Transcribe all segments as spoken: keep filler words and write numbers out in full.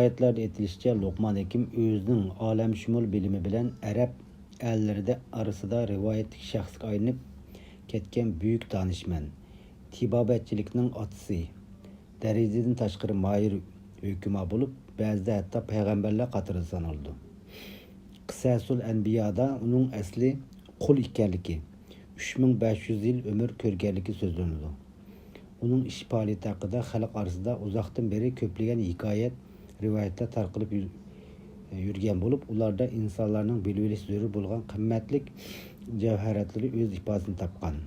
رىۋايەتلەردە ئېيتىلىشىچە، لوقمان ھېكىم ئۆزىنىڭ ئالەمشۇمۇل بىلىمى بىلەن ئەرەب ئەللىرىدە ئارىسىدا رىۋايەتلىك شەخسكە ئايلىنىپ كەتكەن بۈيۈك دانىشمەن، تېبابەتچىلىكنىڭ ئاتىسى، دەرىجىدىن تاشقىرى ماھىر ھۆكۈما بولۇپ، بەزىدە ھەتتا پەيغەمبەرلەر قاتارىدا سانىلىدۇ. قىسەسۇل ئەنبىيادا ئۇنىڭ ئەسلى قۇل ئىكەنلىكى، ئۈچ مىڭ بەش يۈز يىل ئۆمۈر كۆرگەنلىكى سۆزلىنىدۇ. ئۇنىڭ ئىش پائالىيىتى ھەققىدە خەلق ئارىسىدا ئۇزاقتىن بېرى كۆپلىگەن ھېكايەت، رىۋايەتلەر تارقىلىپ يۈ-، يۈرگەن بولۇپ، ئۇلاردا ئىنسانلارنىڭ بىلىۋېلىشى زۆرۈر بولغان قىممەتلىك جەۋھەراتلىرى ئۆز ئىپادىسىنى تاپقان.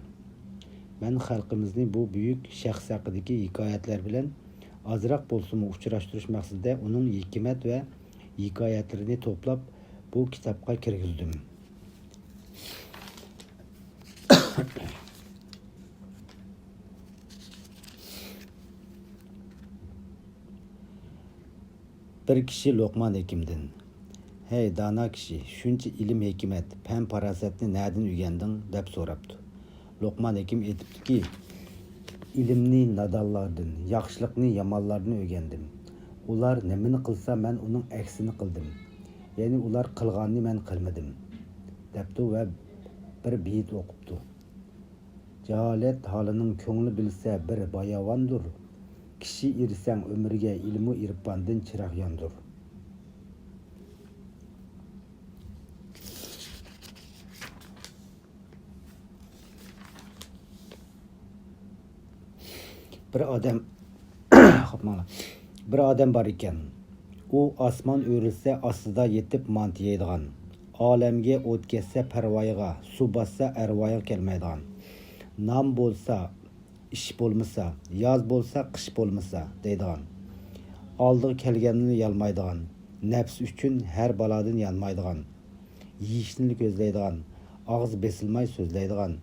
مەن خەلقىمىزنى بۇ بۈيۈك شەخس ھەققىدىكى ھېكايەتلەر بىلەن ئازراق بولسىمۇ ئۇچراشتۇرۇش مەقسىتىدە ئۇنىڭ ھېكمەت ۋە ھېكايەتلىرىنى توپلاپ، بۇ كىتابقا كىرگۈزدۈم. بىر كىشى لوقمان ھېكىمدىن، «ھەي، دانا كىشى، شۇنچە ئىلىم-ھېكمەت، پەن-پاراسەتنى نەدىن ئۆگەندىڭ؟» دەپ سوراپتۇ. لوقمان ھېكىم ئېيتىپتۇكى، «ئىلىمنى نادانلاردىن، ياخشىلىقنى يامانلاردىن ئۆگەندىم. ئۇلار نېمىنى قىلسا، مەن ئۇنىڭ ئەكسىنى قىلدىم. يەنى ئۇلار قىلغاننى مەن قىلمىدىم» دەپتۇ ۋە بىر بېيىت ئوقۇپتۇ. جاھالەت ھالىنىڭ كۆڭلى بىلسە بىر باياۋاندۇر. كىشى ئېرىسەڭ ئۆمۈرگە، ئىلمۇ ئېرپاندىن چىراغ ياندۇر. بىر ئادەم، قاپماڭلار. بىر ئادەم بار ئىكەن. ئۇ ئاسمان ئۆرۈلسە ئاستىدا يېتىپ مانتا يەيدىغان، ئالەمگە ئوت كەتسە پەرۋايىغا، سۇ باسسا ئەرۋايىغا كەلمەيدىغان، نان بولسا ئىش بولمىسا، ياز بولسا قىش بولمىسا دەيدىغان، ئالدىغا كەلگەننى يالمايدىغان، نەپسى ئۈچۈن ھەر بالادىن يانمايدىغان، يېيىشنىلا كۆزلەيدىغان، ئاغزى بېسىلماي سۆزلەيدىغان،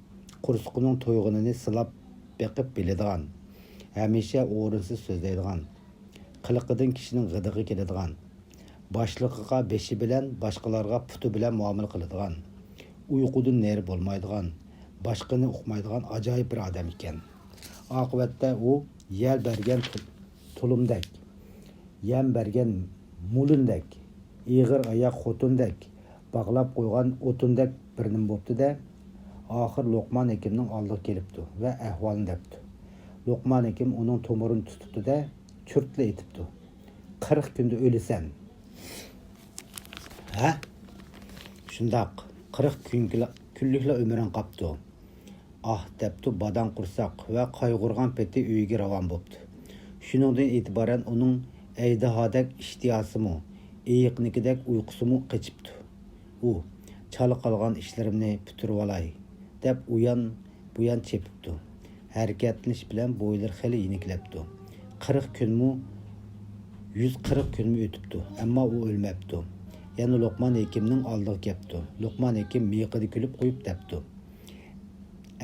قورسىقىنىڭ تويغىنىنى سىلاپ بېقىپ بىلىدىغان، ھەمىشە ئورۇنسىز سۆزلەيدىغان، قىلىقىدىن كىشىنىڭ غىدىقى كېلىدىغان، باشلىقىغا بېشى بىلەن، باشقىلارغا پۇتى بىلەن مۇئامىلە قىلىدىغان، ئۇيقۇدىن نېرى بولمايدىغان، باشقىنى ئۇقمايدىغان ئاجايىپ بىر ئادەم ئىكەن. ئاقىۋەتتە ئۇ يەر بەرگەن تۇ-، تۇلۇمدەك، يەم بەرگەن مۇلۇندەك، ئېغىر ئاياق خوتۇندەك، باغلاپ قويغان ئوتۇندەك بىر نېمە بوپتۇ-دە، ئاخىر لوقمان ھېكىمنىڭ ئالدىغا كېلىپتۇ ۋە ئەھۋالنى دەپتۇ. لوقمان ھېكىم ئۇنىڭ تومۇرىنى تۇتۇپتۇ-دە، چۇرتلا ئېتىپتۇ. «قىرىق كۈندە ئۆلىسەن.» «ھە؟» «شۇنداق، قىرىق كۈنگىلا-، كۈنلۈكلا ئۆمرۈڭ قاپتۇ.» «ئاھ» دەپتۇ باداڭ قورساق ۋە قايغۇرغان پېتى ئۆيىگە راۋان بوپتۇ. شۇنىڭدىن ئېتىبارەن ئۇنىڭ ئەجدىھادەك ئىشتىياسىمۇ، ئېيىقنىڭكىدەك ئۇيقۇسىمۇ قېچىپتۇ. ئۇ، «چالا قالغان ئىشلىرىمنى پۈتتۈرۈۋالاي» دەپ ئۇيان بۇيان چېپىپتۇ. ھەرىكەتلىنىش بىلەن بويلىرى خېلى يېنىكلەپتۇ. قىرىق كۈنمۇ، يۈز قىرىق كۈنمۇ ئۆتۈپتۇ، ئەمما ئۇ ئۆلمەپتۇ. يەنە لوقمان ھېكىمنىڭ ئالدىغا كەپتۇ. لوقمان ھېكىم مىيىقىدا كۈلۈپ قويۇپ دەپتۇ: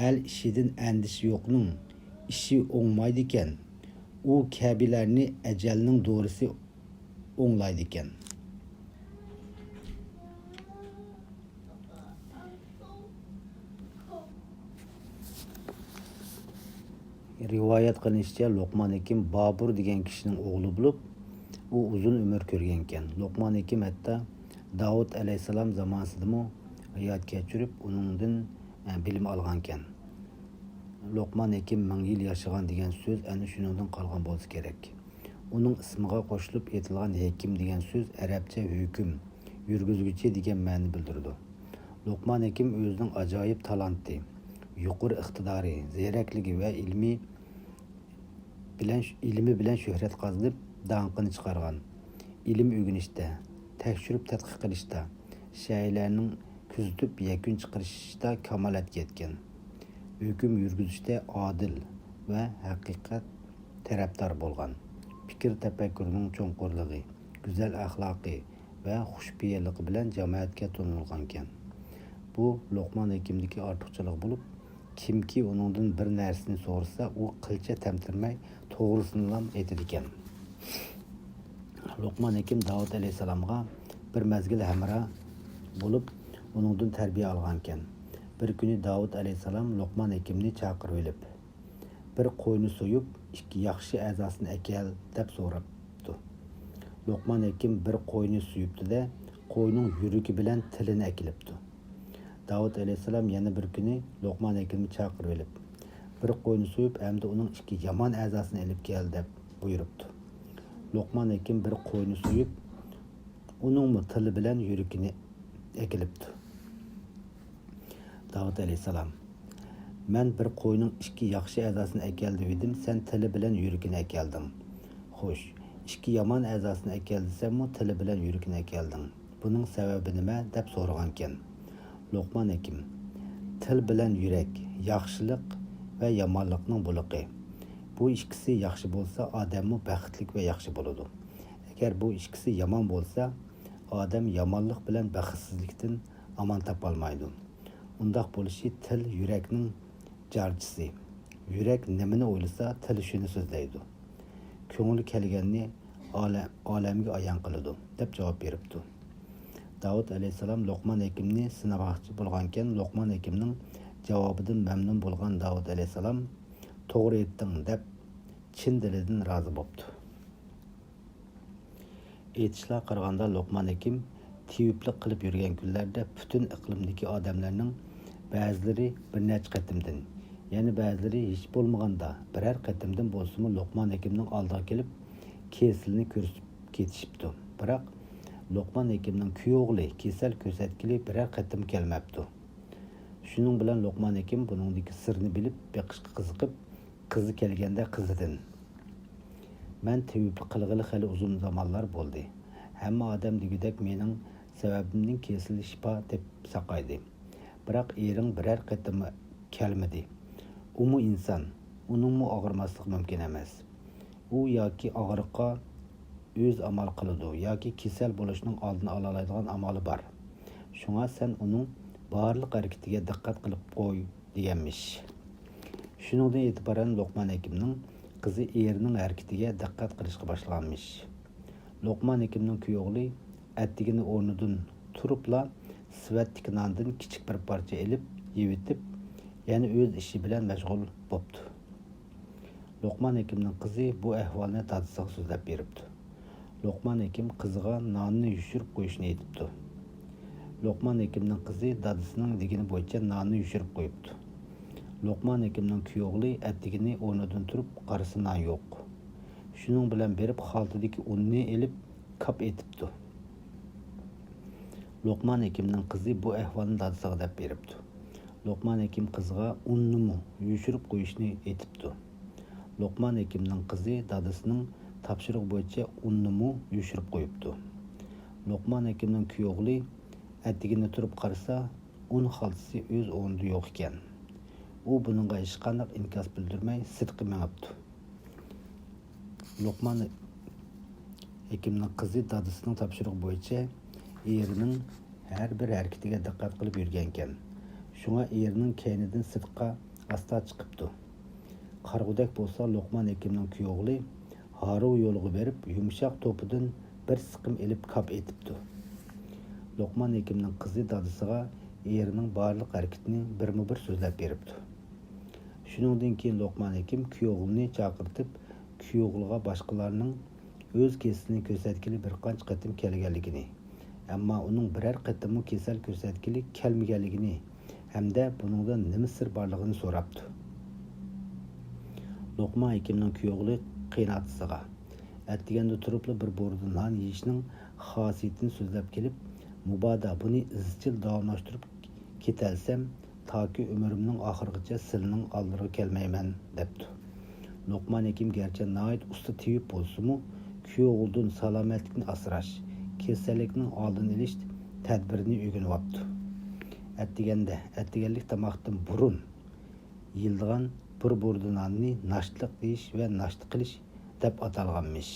«ئەل ئىشىدىن ئەندىشە يوقنىڭ ئىشى ئوڭمايدىكەن. ئۇ كەبىلەرنى ئەجەلنىڭ دورىسى ئوڭلايدىكەن.» رىۋايەت قىلىنىشىچە، لوقمان ھېكىم بابۇر دېگەن كىشىنىڭ ئوغلى بولۇپ، ئۇ ئۇزۇن ئۆمۈر كۆرگەنىكەن. لوقمان ھېكىم ھەتتا داۋۇت ئەلەيھىسسالام زامانىسىدىمۇ ھايات كەچۈرۈپ، ئۇنىڭدىن، ئە، بىلىم ئالغانىكەن. لوقمان ھېكىم مىڭ يىل ياشىغان دېگەن سۆز ئەنە شۇنىڭدىن قالغان بولسا كېرەك. ئۇنىڭ ئىسمىغا قوشۇلۇپ ئېيتىلغان ھېكىم دېگەن سۆز ئەرەبچە ھۆكۈم، يۈرگۈزگۈچى دېگەن مەنىنى بىلدۈرىدۇ. لوقمان ھېكىم ئۆزىنىڭ ئاجايىپ تالانتى، يۇقىرى ئىقتىدارى، زېرەكلىكى ۋە ئىلمى بىلەن، ئىلمى بىلەن شۆھرەت قازىنىپ، داڭقىنى چىقارغان. ئىلىم ئۆگىنىشتە، تەكشۈرۈپ تەتقىق قىلىشتا، شەيئىلەرنىڭ كۆزىتىپ يەكۈن چىقىرىشتا كامالەتكە يەتكەن. ھۆكۈم يۈرگۈزۈشتە ئادىل ۋە ھەقىقەت تەرەپدار بولغان. پىكىر تەپەككۇرىنىڭ چوڭقۇرلۇقى، گۈزەل ئەخلاقى ۋە خۇشپېئىللىقى بىلەن جامائەتكە تونۇلغانىكەن. بۇ لوقمان ھېكىمدىكى ئارتۇقچىلىق بولۇپ، كىمكى ئۇنىڭدىن بىر نەرسىنى سورىسا، ئۇ قىلچە تەمتىرىمەي توغرىسىنىلا ئېيتىدىكەن. لوقمان ھېكىم داۋۇت ئەلەيھىسسالامغا بىر مەزگىل ھەمراھ بولۇپ، ئۇنىڭدىن تەربىيە ئالغانىكەن. بىر كۈنى داۋۇت ئەلەيھىسسالام لوقمان ھېكىمنى چاقىرىۋېلىپ، «بىر قوينى سويۇپ، ئىككى ياخشى ئەزاسىنى ئەكەل» دەپ سوراپتۇ. لوقمان ھېكىم بىر قوينى سويۇپتۇ-دە، قوينىڭ يۈرىكى بىلەن تىلىنى ئەكېلىپتۇ. داۋۇت ئەلەيھىسسالام يەنە بىر كۈنى لوقمان ھېكىمنى چاقىرىۋېلىپ، بىر قوينى سويۇپ، ئەمدى ئۇنىڭ ئىككى يامان ئەزاسىنى ئېلىپ كەل، دەپ بۇيرۇپتۇ. لوقمان ھېكىم بىر قوينى سويۇپ، ئۇنىڭمۇ تىلى بىلەن يۈرىكىنى ئەكېلىپتۇ. داۋۇت ئەلەيھىسسالام، مەن بىر قوينىڭ ئىككى ياخشى ئەزاسىنى ئەكەل دېۋىدىم، سەن تىلى بىلەن يۈرىكىنى ئەكەلدىڭ. خوش، ئىككى يامان ئەزاسىنى ئەكەل دېسەممۇ، تىلى بىلەن يۈرىكىنى ئەكەلدىڭ. بۇنىڭ سەۋەبى نېمە؟ دەپ سورىغانىكەن. لوقمان ھېكىم، تىل بىلەن يۈرەك ياخشىلىق ۋە يامانلىقنىڭ بۇلىقى. بۇ ئىككىسى ياخشى بولسا، ئادەممۇ بەختلىك ۋە ياخشى بولىدۇ. ئەگەر بۇ ئىككىسى يامان بولسا، ئادەم يامانلىق بىلەن بەختسىزلىكتىن ئامان تاپالمايدۇ. ئۇنداق بولۇشى تىل يۈرەكنىڭ جارچىسى. يۈرەك نېمىنى ئويلىسا، تىل شۇنى سۆزلەيدۇ. كۆڭلى كەلگەننى ئالە-، ئالەمگە ئايان قىلىدۇ، دەپ جاۋاب بېرىپتۇ. داۋۇت ئەلەيھىسسالام لوقمان ھېكىمنى سىنىماقچى بولغانىكەن، لوقمان ھېكىمنىڭ جاۋابىدىن مەمنۇن بولغان داۋۇت ئەلەيھىسسالام توغرا ئېيتتىڭ، دەپ چىن دىلىدىن رازى بوپتۇ. ئېيتىشلارغا قارىغاندا، لوقمان ھېكىم تېۋىپلىق قىلىپ يۈرگەن كۈنلەردە پۈتۈن ئىقلىمدىكى ئادەملەرنىڭ بەزىلىرى بىر نەچچە قېتىمدىن، يەنە بەزىلىرى ھېچ بولمىغاندا بىرەر قېتىمدىن بولسىمۇ لوقمان ھېكىمنىڭ ئالدىغا كېلىپ، كېسىلىنى كۆرسىتىپ كېتىشىپتۇ. بىراق، لوقمان ھېكىمنىڭ كۈيئوغلى كېسەل كۆرسەتكىلى بىرەر قېتىم كەلمەپتۇ. شۇنىڭ بىلەن لوقمان ھېكىم بۇنىڭدىكى سىرنى بىلىپ بېقىشقا قىزىقىپ، قىزى كەلگەندە قىزىدىن، مەن تېۋىپلىق قىلغىلى خېلى ئۇزۇن زامانلار بولدى. ھەممە ئادەم دېگۈدەك مېنىڭ سەۋەبىمدىن كېسىلى شىپا دەپ ساقايدى. بىراق ئېرىڭ بىرەر قېتىممۇ كەلمىدى. ئۇمۇ ئىنسان، ئۇنىڭمۇ ئاغرىماسلىقى مۇمكىن ئەمەس. ئۇ ياكى ئاغرىققا ئۆزى ئامال قىلىدۇ ياكى كېسەل بولۇشنىڭ ئالدىنى ئالالايدىغان ئامالى بار. شۇڭا سەن ئۇنىڭ بارلىق ھەرىكىتىگە دىققەت قىلىپ قوي، دېگەنمىش. شۇنىڭدىن ئېتىبارەن لوقمان ھېكىمنىڭ قىزى ئېرىنىڭ ھەرىكىتىگە دىققەت قىلىشقا باشلىغانمىش. لوقمان ھېكىمنىڭ كۈيئوغلى ئەتىگىنى ئورنىدىن تۇرۇپلا سېۋەتتىكى ناندىن كىچىك بىر پارچە ئېلىپ، يەۋېتىپ، يەنە ئۆز ئىشى بىلەن مەشغۇل بوپتۇ. لوقمان ھېكىمنىڭ قىزى بۇ ئەھۋالنى دادىسىغا سۆزلەپ بېرىپتۇ. لوقمان ھېكىم قىزىغا ناننى يوشۇرۇپ قويۇشنى ئېيتىپتۇ. لوقمان ھېكىمنىڭ قىزى دادىسىنىڭ دېگىنى بويىچە ناننى يوشۇرۇپ قويۇپتۇ. لوقمان ھېكىمنىڭ كۈيئوغلى ئەتىگىنى ئورنىدىن تۇرۇپ قارىسا نان يوق. شۇنىڭ بىلەن بېرىپ خالتىدىكى ئۇننى ئېلىپ كاپ ئېتىپتۇ. لوقمان ھېكىمنىڭ قىزى بۇ ئەھۋالنى دادىسىغا دەپ بېرىپتۇ. لوقمان ھېكىم قىزىغا ئۇننىمۇ يوشۇرۇپ قويۇشنى ئېيتىپتۇ. لوقمان ھېكىمنىڭ قىزى دادىسىنىڭ تاپشۇرۇقى بويىچە ئۇننىمۇ يوشۇرۇپ قويۇپتۇ. لوقمان ھېكىمنىڭ كۈيئوغلى ئەتىگىنى تۇرۇپ قارىسا، ئۇن خالتىسى ئۆز ئورنىدا يوق ئىكەن. ئۇ بۇنىڭغا ھېچقانداق ئىنكاس بىلدۈرمەي سىرتقا مېڭىپتۇ. لوقمان ھېكىمنىڭ قىزى دادىسىنىڭ تاپشۇرۇقى بويىچە ئېرىنىڭ ھەر بىر ھەرىكىتىگە دىققەت قىلىپ يۈرگەنىكەن. شۇڭا ئېرىنىڭ كەينىدىن سىرتقا ئاستا چىقىپتۇ. قارىغۇدەك بولسا، لوقمان ھېكىمنىڭ كۈيئوغلى ھارۋا يولىغا بېرىپ، يۇمشاق توپىدىن بىر سىقىم ئېلىپ كاپ ئېتىپتۇ. لوقمان ھېكىمنىڭ قىزى دادىسىغا ئېرىنىڭ بارلىق ھەرىكىتىنى بىرمۇ بىر سۆزلەپ بېرىپتۇ. شۇنىڭدىن كېيىن لوقمان ھېكىم كۈيئوغلىنى چاقىرتىپ، كۈيئوغلىغا باشقىلارنىڭ ئۆز كېسىلىنى كۆرسەتكىلى بىر قانچە قېتىم كەلگەنلىكىنى، ئەمما ئۇنىڭ بىرەر قېتىممۇ كېسەل كۆرسەتكىلى كەلمىگەنلىكىنى ھەمدە بۇنىڭدا نېمە سىر بارلىقىنى سوراپتۇ. لوقمان ھېكىمنىڭ كۈيئوغلى قېيىنئاتىسىغا ئەتىگەندە تۇرۇپلا بىر بۇردا نان يېيىشنىڭ خاسىيىتىنى سۆزلەپ كېلىپ، مۇبادا بۇنى ئىزچىل داۋاملاشتۇرۇپ كېتەلىسەم، تاكى ئۆمرۈمنىڭ ئاخىرىغىچە سىلىنىڭ ئالدىلىرىغا كەلمەيمەن، دەپتۇ. لوقمان ھېكىم گەرچە ناھايىتى ئۇستا تېۋىپ بولسىمۇ، كۈيئوغلىدىن سالامەتلىكنى ئاسراش، كېسەللىكنىڭ ئالدىنى ئېلىش تەدبىرىنى ئۆگىنىۋاپتۇ. ئەتىگەندە، ئەتىگەنلىك تاماقتىن بۇرۇن يېيىلىدىغان بىر بۇردا ناننى ناشتىلىق دېيىش ۋە ناشتا قىلىش دەپ ئاتالغانمىش.